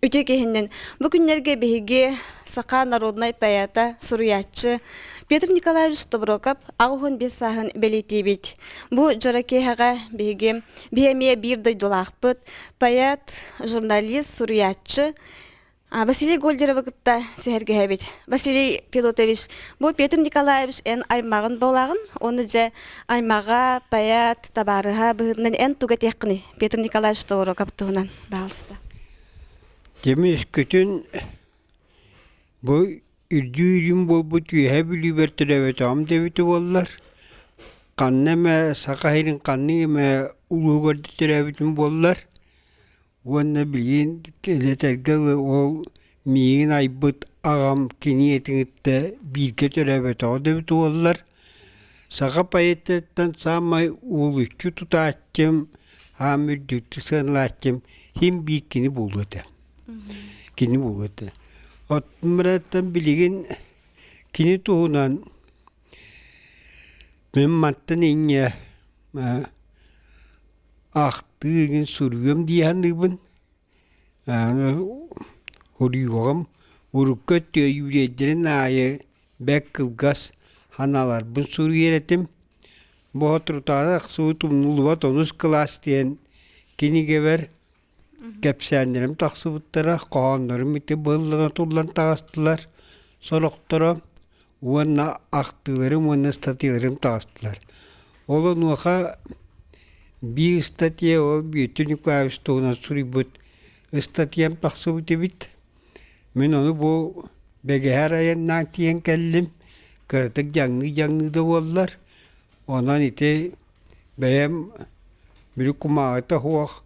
Үтүө киһиннэн бу күннэргэ биһиги саха народнай поэта, суруйааччы Петр Николаевич Тобуроков 85 сааһын бэлиэтиибит. Бу дьоро киэһэҕэ биһиги биһи эмиэ биир дойдулаахпыт, поэт, журналист, суруйааччы Василий Гольдеровы кытта сэһэргэһэбит. Василий Пилотович, бу Петр Николаевич эн аймаҕын буолаҕын, уонна дьэ аймаҕа, поэт, табаарыһа быһыытынан эн тугу этиэххиний Петр Николаевич Тобуроков туһунан, баалыста. Тимир бу үрдүү буолбут Үөһээ Бүлүүбэр төрөөбөтөҕүм да эбитэ буоллар, ханна эмэ Саха сирин ханнык эмэ улууһугар да төрөөбүтүм буоллар уонна билигин этэргэ дылы ол миигин айбыт аҕам кини ийэтин кытта бииргэ төрөөбөтөҕө да эбитэ буоллар, саха поэттарыттан саамай уһулуччу тутааччым, аам үрдүктүк сыаналааччым син биир кини буолуо этэ. Кини буолуо этэ. Оттон билигин кини туһунан мин мантан инньэ ахтыы игин суруйуом дии саныыбын. Суруйуоҕум урукку өттү өйүүрдэрин аайы бэрт кылгас ханааларбын суруйар этим. Боотурутааҕы ахсыбыт умнуллубат онус кылаас диэн кинигэбэр кэпсээннэрим тахсыбыттара, хоһооннорум ити быһыллана туллан таҕыстылар сорохторо уонна ахтыыларым уонна ыстатыйаларым таҕыстылар. Ол онуоха биир ыстатыйа ол Бүөтүр Николаевич туһунан суруйбут ыстатыйам тахсыбыт эбит. Мин ону бу бэгэһээр айаннаан тиийэн кэллим, кыратык дьаҥныы-дьаҥныы да буоллар, онон ити бэйэм били кумааҕыта суох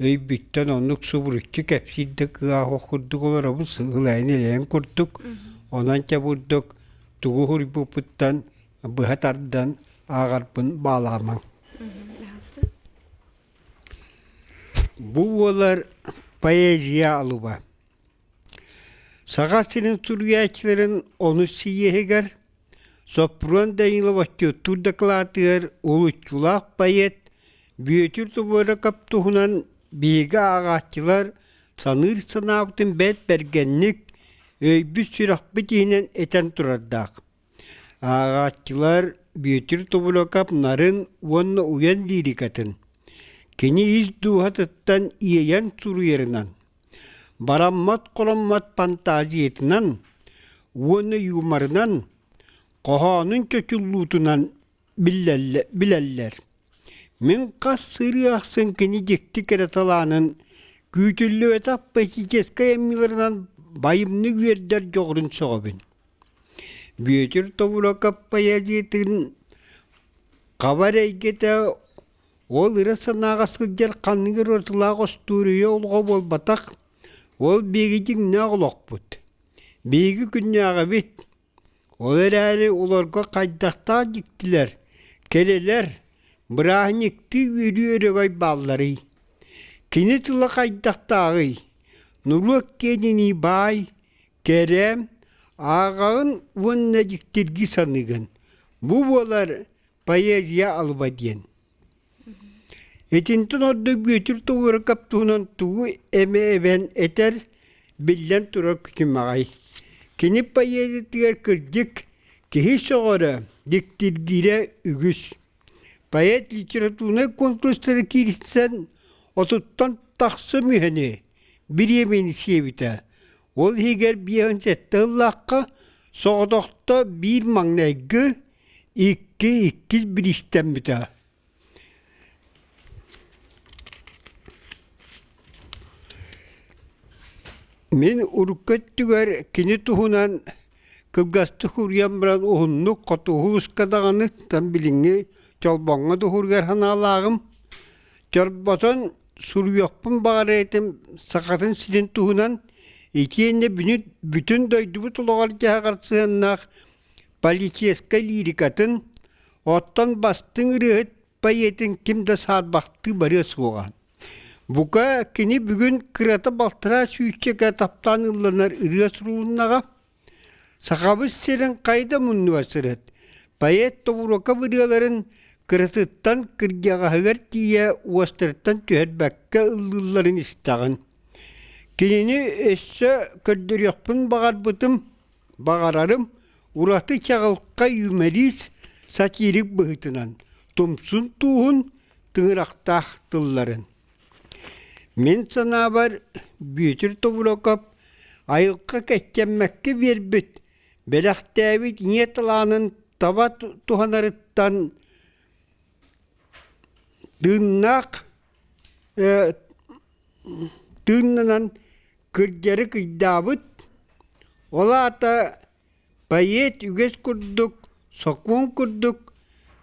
өйбүттэн оннук субуруччу кэпсиир да кыаҕа суох курдук олоробун, сылайан-элэйэн курдук, онон чэ бурдук тугу суруйбуппуттан быһа тардан ааҕарбын баалаамаҥ. Бу буолар поэзия алыба. Саха сирин суруйааччыларын онус сийиэһигэр Соппуруон Данилов отчуоттуур дакылаатыгар уһулуччулаах поэт Бүөтүр Тобуоракап туһунан биһиги ааҕааччылар саныыр санаабытын бэрт бэргэнник, өйбүт-сүрэхпит иһинэн этэн турардаах. Ааҕааччылар Бүөтүр Тобуруокап нарын уонна уйан лирикатын, кини ис дууһатыттан иэйэн суруйарынан, бараммат-хороммот фантазиятынан уонна юморынан, хоһоонун чочуллуутунан билэллэр. Мин хас сырыы ахсын кини дьикти кэрэ талаанын күүтүллүбэтэх поэтическай айымньыларынан байымнык үөрдэр дьоҕурун сөҕөбүн. Бүөтүр Тобуроков поэзиятын хабар эйгэтэ ол ыра санааҕа сылдьар ханнык эрэ уратылаах остуоруйа олоҕо буолбатах, ол биһиги дьиҥнээх олохпут. Биһиги күннээҕибит, ол эрээри олорго хайдахтаах дьиктилэр, кэрэлэр, бырааһынньыктыы үөрүү өрөгөй баалларый? Кини тыла хайдахтааҕый? Норуот киэнинии баай, Кэрэ, ааҕаҕын уонна дьиктиргии саныыгын. Бу буолар поэзия алыба диэн. Итинтэн ордук Бүөтүр Тобуоракап туһунан тугу эмэ эбэн этэр, биллэн турар күтүмэҕэй. Кини поэзиятыгар кырдьык, киһи сөҕөрө, дьиктиргиирэ үгүс. Поэт литературнай конкурстары киирсэн отуттан тахса мүһэни, бириэмэни сиэбитэ. Ол иһигэр 57 сыллаахха соҕотохто биир маҥнайгы, икки иккис бириистэммитэ. Мин урукку өттүгэр кини туһунан кылгастык суруйан баран уһуннук хотугу улууска даҕаны там билиҥҥи Чолбоҥҥо да уһуругар санаалааҕым. Чорботон суруйуохпун баҕарар этим Сахатын сирин туһунан итиэннэ бүтүн дойдубут олоҕор-дьаһаҕар сыһыаннаах политическай лирикатын, оттон бастыҥ ырыаһыт поэтын ким да саарбахтыы барыа суоҕа. Бука, кини бүгүн кырата балтараа сүүсчэкэ таптаан ылланар ырыа сурулуннаҕа. Сахабыт сирин хайда муннуга сырыт, поэт Тобуруокап ырыаларын кыратыттан кырдьаҕаһыгар тиийэ уостарыттан түһэрбэккэ ыллыылларын истэҕин. Кинини өссө көрдөрүөхпүн баҕарбытым, баҕарарым ураты чаҕылхай юморист, сатирик быһыытынан тумсун тууһун тыҥырахтаах тылларын. Мин санаабар, Бүөтүр Тобурокоп айылҕа кэччэммэккэ биэрбит, бэлэхтээбит ийэ талаанын таба туһанарыттан тыыннаах тыыннанан кырдьары кыйдаабыт, ол аата поэт үгэс курдук, сокуон курдук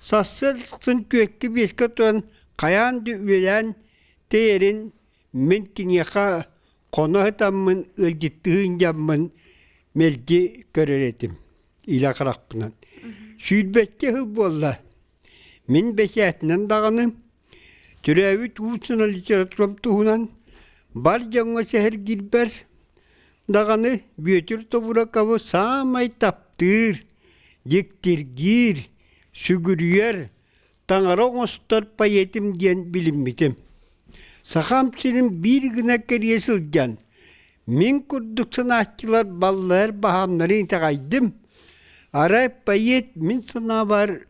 сарсыардатын түөккэ биэскэ туран хайаан да үөлээн тэйэрин мин киниэхэ хоно сытаммын ыалдьыттыһыын дьаммын мэлдьи көрөр этим илэ харахпынан. Сүүрбэччэ сыл буолла. Мин бэчээтинэн даҕаны төрөөбүт уус-уран литературам туһунан бар дьоҥҥо сэһэргиирбэр даҕаны Бүөтүр Тобураковы саамай таптыыр, дьиктиргиир, сүгүрүйэр, таҥара оҥостор поэтим диэн билиммитим. Сахам сирин биир гына кэрийэ сылдьан, мин курдук санааччылар баллайар баһаамнарын итэҕэйдим. Арай поэт мин санаабар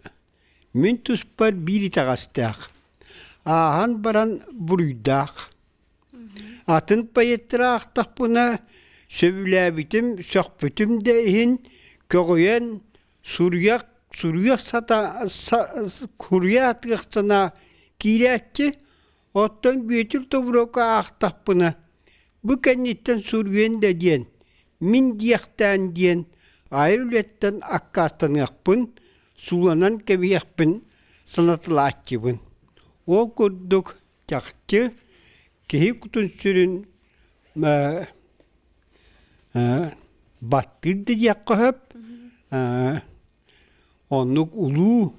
мин туспар биир итэҕэстээх, ааһан баран буруйдаах. Атын поэттары аахтахпына, сөбүлээбитим, сөхпүтүм да иһин, көҕүйэн, суруйа суруйа сата суруйа атыах санаа киирээччи, оттон Бүөтүр Тобуруока аахтахпына, бу кэнниттэн суруйан да диэн, мин диэхтээн диэн айар үлэттэн аккаастаныахпын, сууланан кэбиһиэхпин санатылааччыбын. Ол курдук чахчы киһи кутун-сүрүн баттыыр да диэххэ сөп. Оннук улуу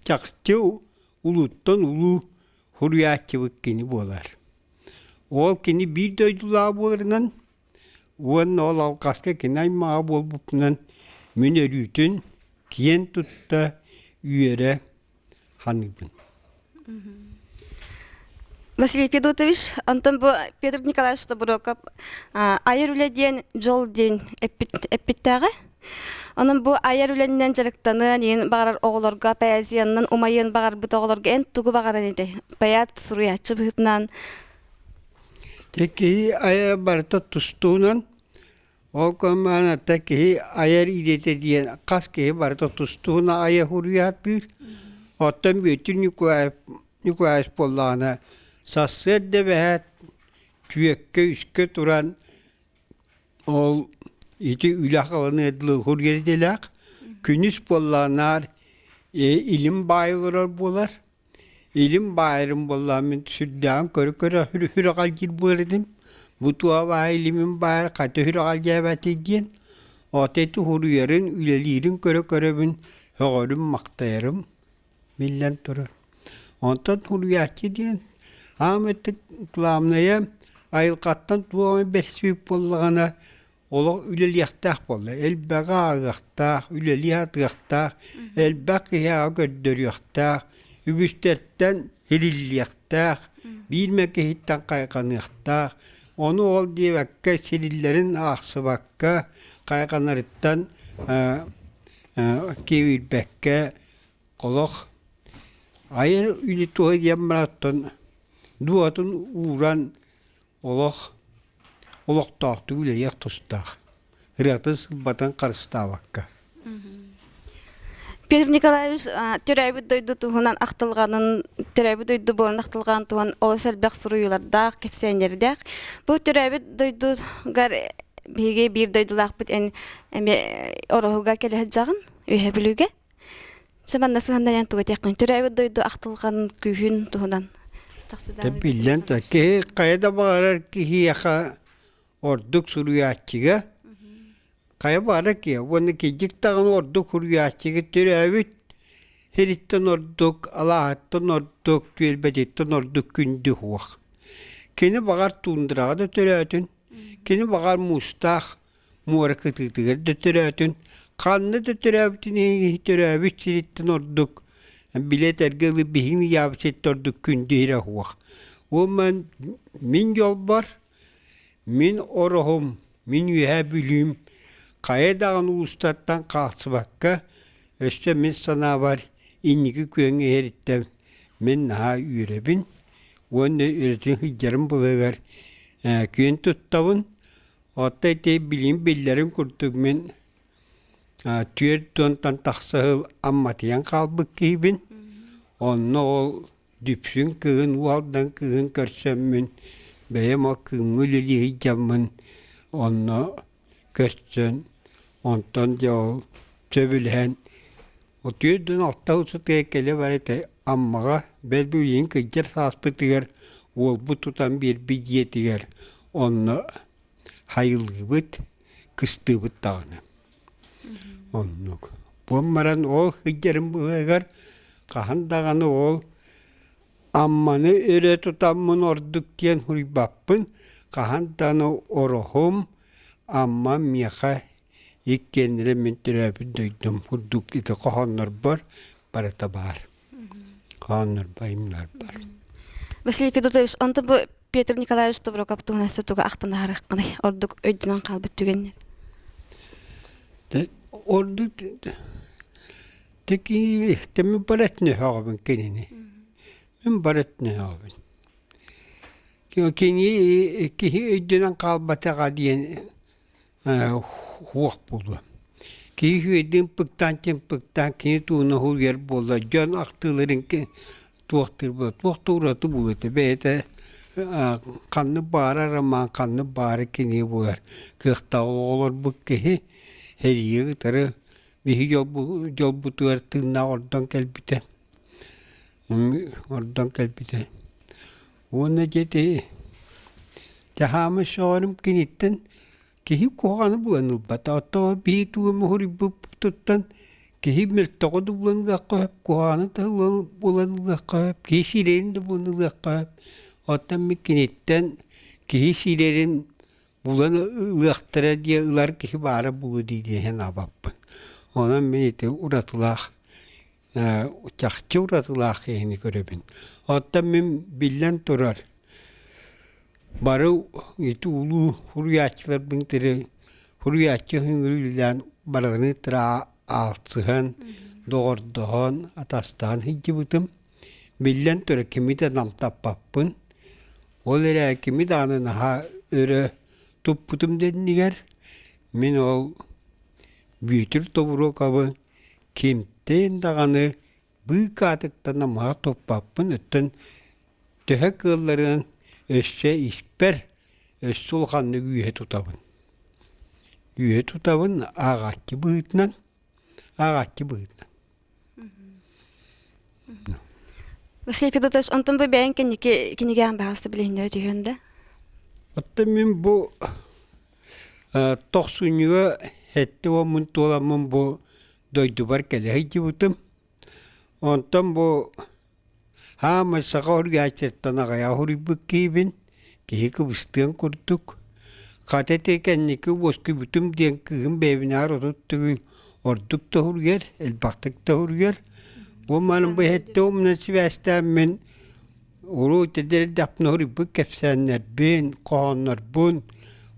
чахчы улууттан улуу суруйааччыбыт кини буолар. Ол кини биир дойдулаах буоларынан уонна ол алҕаска кини аймаҕа буолбуппунан мин өрүүтүн киэн тутта үөрэ саныыбын. Василий Федотович, онтон бу Петр Николаевич Тобуроков айар үлэ диэн дьол диэн эппиттээҕэ. Онон бу айар үлэннэн дьарыктаныан иин баҕарар оҕолорго поэзиянан умайыан баҕарбыт оҕолорго эн тугу баҕаран этэй? Поэт суруйааччы быһыытынан. Те киһи айар барыта тустуунан Ол командата киһи айар идэтэ диэн хас киһи барыта тустууна айа суруйааттыыр. Оттон Бүөтүр Ньукулаев Ньукулаевич буоллаҕына сарсыарда эбэһээт түөккэ үскэ туран ол ити үлэ халаныа дылы суруйар идэлээх. Күнүс буоллаҕына илим баайа олорор буолар. Илим баайарым буоллаҕа мин сүрдээҕин көрө-көрө сүрэҕэлдьиир буолар этим. Бу туох баай илимим баайар хата сүрэҕэлдьээбэтий диэн. Ото ити суруйарын, үлэлиирин көрө-көрөбүн сөҕөрүм-махтайарым биллэн турар. Онтон суруйааччы диэн аам итик главнайа айылҕаттан туох эмэ бэрсибит буоллаҕына олох үлэлиэхтээх буолла. Элбэҕи ааҕыахтаах, үлэлии сатыахтаах, элбэх киһиэхэ көрдөрүөхтээх, үгүстэртэн сириллиэхтээх, биир эмэ киһиттэн хайҕаныахтаах. Ону ол диэбэккэ сириллэрин аахсыбакка, хайҕанарыттан киирбэккэ олох айар үлэ туһа диэн бараттан дууһатын ууран олох олохтоохтук үлэлиэх тустаах ырыатын сылбатын харыстаабакка Петр Николаевич төрөөбүт дойду туһунан ахтылҕанын, төрөөбүт дойду буолан ахтылҕан туһунан олус элбэх суруйуулардаах, кэпсээннэрдээх. Бу төрөөбүт дойдугар биһиги биир дойдулаахпыт эн эмиэ Ороһуга кэлэ сылдьаҕын, Үөһээ Бүлүүгэ. Сэ манна сыһаннайан тугу этиэххин төрөөбүт дойду ахтылҕанын күүһүн туһунан Биллэн да киһи хайа да баҕарар киһиэхэ ордук суруйааччыга хайа баҕарар киһи уонна кирдьик даҕаны ордук суруйааччыга төрөөбүт сириттэн ордук алааһыттан ордук түөлбэтиттэн ордук күндү суох. Кини баҕар туундараҕа да төрөөтүн, кини баҕар муустаах муора кытыытыгар да төрөөтүн, ханна да төрөөбүтүн иһин төрөөбүт сириттэн ордук билэ этэргэ дылы биһиги ыйаабыт сириттэн ордук күндү сирэ суох. Уонна мин дьолбор, Мин ороһум, мин Үөһээ Бүлүүм хайа даҕаны уустартан хаалсыбакка, өссө мин санаабар инники күөҥҥэ иһэриттэн мин наһаа үөрэбин уонна үлэтин сылдьарым былыгар күөн туттабын. Оттон ити билигин биллэрин курдук мин 40-тан тахса сыл амматыйан хаалбыт киһибин. Онно ол Дүпсүн кыыһын уолдан кыыһын көрсөммүн, бэйэм ол кыымҥа үлэлии сылдьаммын онно көрсөн, онтон дьэ ол сөбүлэһэн 46 сыл кэлэ барыта Аммаҕа бэл билигин кырдьар сааспытыгар уолбут тутан биэрбит дьиэтигэр онно хайылыыбыт, кыстыыбыт даҕаны. Оннук. Буон баран ол сылдьарым быыһыгар хаһан даҕаны ол Амманы өрө тутаммын ордук диэн суруйбаппын, хаһан даҕаны ороһум Амма миэхэ иккиэннэрэ мин төрөөбүт дойдум курдук ити хоһооннорбор барыта баар. Хоһооннорбор айымньыларбар. Василий Федотович, онто бу Петр Николаевич Тобуроков туһунан тугу ахтан аһарыаххыный? Ордук өйдөнөн хаалбыт түгэннэр. Ордук Тэми барат нөһөҕөбүн кинини. Мин барат нөһөҕөбүн. Кини киһи өйдөнөн хаалбатаҕа диэн Суох буолуо. Киһи үчүгэйдик ымпыктаан-чымпыктаан кини тууна уһуйар буолла, дьон ахтыыларын туохтуур буолла, туох да ураты буолуо этэ. Бэйэтэ ханнык баара роман, ханнык баара кинигэ буолар. Кыахтаах оҕолорбут киһи сэриигэ кытары биһиги дьолбутугар тыыннаах ордон кэлбитэ. Ордон кэлбитэ. Уонна дьэ ити Дьаһаамай сөҕөрүм киниттэн киһи куһаҕаны булан ылбата. Оттон биһи тугу муһуруйбуппутуттан киһи мөлтөҕү да булан ылыахха сөп, куһаҕаны да булан ылыахха сөп, киһи сиирэрин да булан ылыахха сөп. Оттон мин киниттэн киһи сиирэрин булан ылыахтара диye ылар киһи баара буолуо дии диэн абаппын. Онон мин ити уратылаах чахчы уратылаах киһини көрөбүн. Оттон мин биллэн турар, бары ити улуу суруйааччыларбын тири суруйааччы үҥүрүүлээн барыларын тыра аалсыһан, доҕордоһон, атастаһан сылдьыбытым. Биллэн турар, кими да намтаппаппын. Ол эрээри кими даҕаны наһаа өрө туппутум дэннигэр, мин ол Бүөтүр Тобуруокабы Кимтэн даҕаны быыкаатыктан амаҕа туппаппын, оттон төһө кыалларынан өссө испэр, өссө улаханнык үөһэ тутабын. Үөһэ тутабын ааҕааччы быһыытынан, ааҕааччы быһыытынан. Василий Федотович, онтон бу бэйэҥ кэнники кинигэҕин баһаалыста билиһиннэрэ түһүөн да? Оттон мин бу Тохсунньуга 70 туоламмын бу дойдубар кэлэ сылдьыбытым. Онтон бу хаамай саха уруйааччыттан аҕыйах уруйбут киһибин, киһи кыбыстыан курдук. Хата ити кэнники уоскуйбутум диэн кыыһым бэйэбинээҕэр 30 төгүл ордук да уруйар, элбэхтик да уруйар. Бу манан бу сэттэ уонунан сибээстээммин Урут эдэрдэхпинэ уруйбут кэпсээннэрбин, хоһооннорбун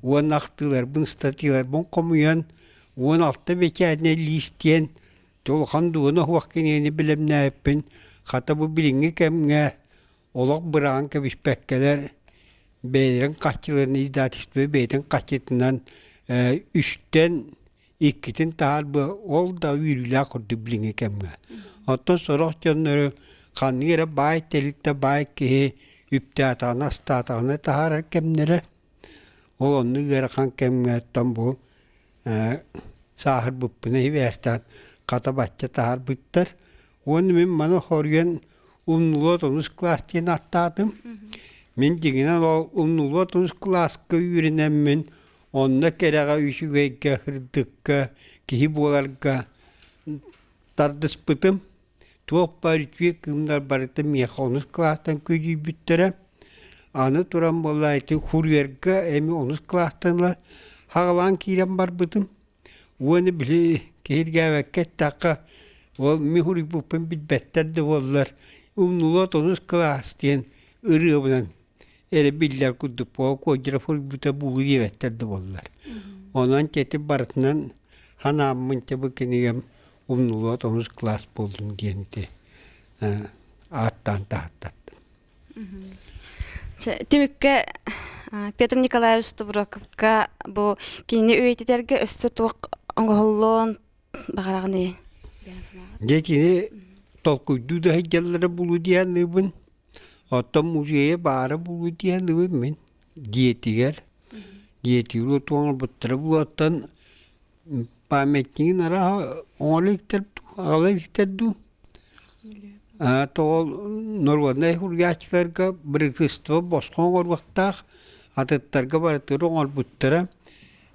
уонна ахтыыларбын, ыстатыйаларбын хомуйан 16 бэчээтинэй лиис диэн улахан дуона суох кинигэни бэлэмнээбиппин хата бу билиҥҥи кэмҥэ олох быраҕан кэбиспэккэлэр бэйэлэрин харчыларын издательство бэйэтин харчытынан үстэн иккитин таһаарбы ол да үөрүүлээх курдук билиҥҥи кэмҥэ. Оттон сорох дьоннору ханнык эрэ баай тэрилтэ баай киһи үптээтэҕинэ астаатаҕына таһаарар кэмнэрэ. Ол оннук ыарахан кэмҥэ оттон бу сааһырбыппына сибээстээн хата бачча таһаарбыттар. Уонна мин маны хоруйан умнулуот онус кылаас диэн ааттаатым. Мин дьиҥинэн ол умнулуот онус кылааска үөрэнэммин Онно кэрэҕэ, үчүгэйгэ, сырдыкка, киһи буоларга тардыспытым. Туох баар үтүө кыымнар барыта миэхэ онус кылаастан күөдьүйбүттэрэ. Аны туран буолла ити курьерга эми онус кылаастан ыла хаҕалаан киирэн барбытым. Уонна били киһиргээбэккэ эттэххэ, ол мин суруйбуппун билбэттэр да буоллар, умнулуот онус кылаас диэн ырыабынан. эрэ биллэр курдук Куодьуров суруйбута буолуо диэбэттэр да буоллар. Онон ити барытынан ханааммын дьэ бу кинигэм умнулуот онус кылаас буоллун диэн ити ааттаан таһааттаттым. Түмүккэ Петр Николаевич Тобуруокапка бу кинини үйэтитэргэ өссө туох оҥоһуллуон баҕараҕыный? Дьэ кини толкуйдуу да сылдьаллара буолуо дии саныыбын. Оттон музейа баара буолуо дии саныыбын мин. Дьиэтигэр. Дьиэтигэр оҥорбуттара буолуо. Оттон памятнигын арааһа оҥоро иликтэр дуу, аҕала иликтэр дуу. Тоҕо норуодунай суруйааччыларга бырагыыстыба босхо оҥоруохтаах, атыттарга барытыгар оҥорбуттара.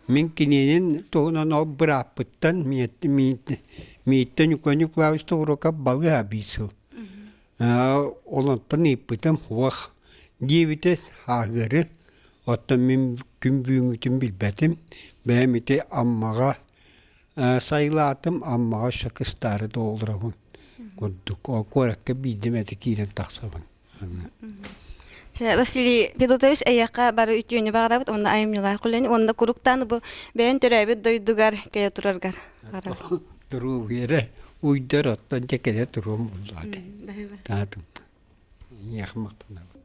Мин кининин туһунан ол бырааппыттан мииттэн Ньукулай Николаевич Тобуруокап балыыһа биир сыл. Олонтон ыйыппытым уох диэбитэ ааһыары. Оттон мин күн бүгүҥҥүтүн билбэтим. Бэйэм ити Аммаҕа сайылаатым, Аммаҕа өссө кыстаары да олоробун курдук. Ол куоракка биирдэ эмэтэ киирэн тахсабын. Василий Федотович эйиэхэ бары үтүөнү баҕарабыт уонна айымньылаах үлэни уонна куруктаан бу бэйэн төрөөбүт дойдугар кэлэ тураргар баҕарабыт. Туруубуйара уйдар оттон дьэ кэлэ туруом буллаат. Таатым. Ийэхмактанабын.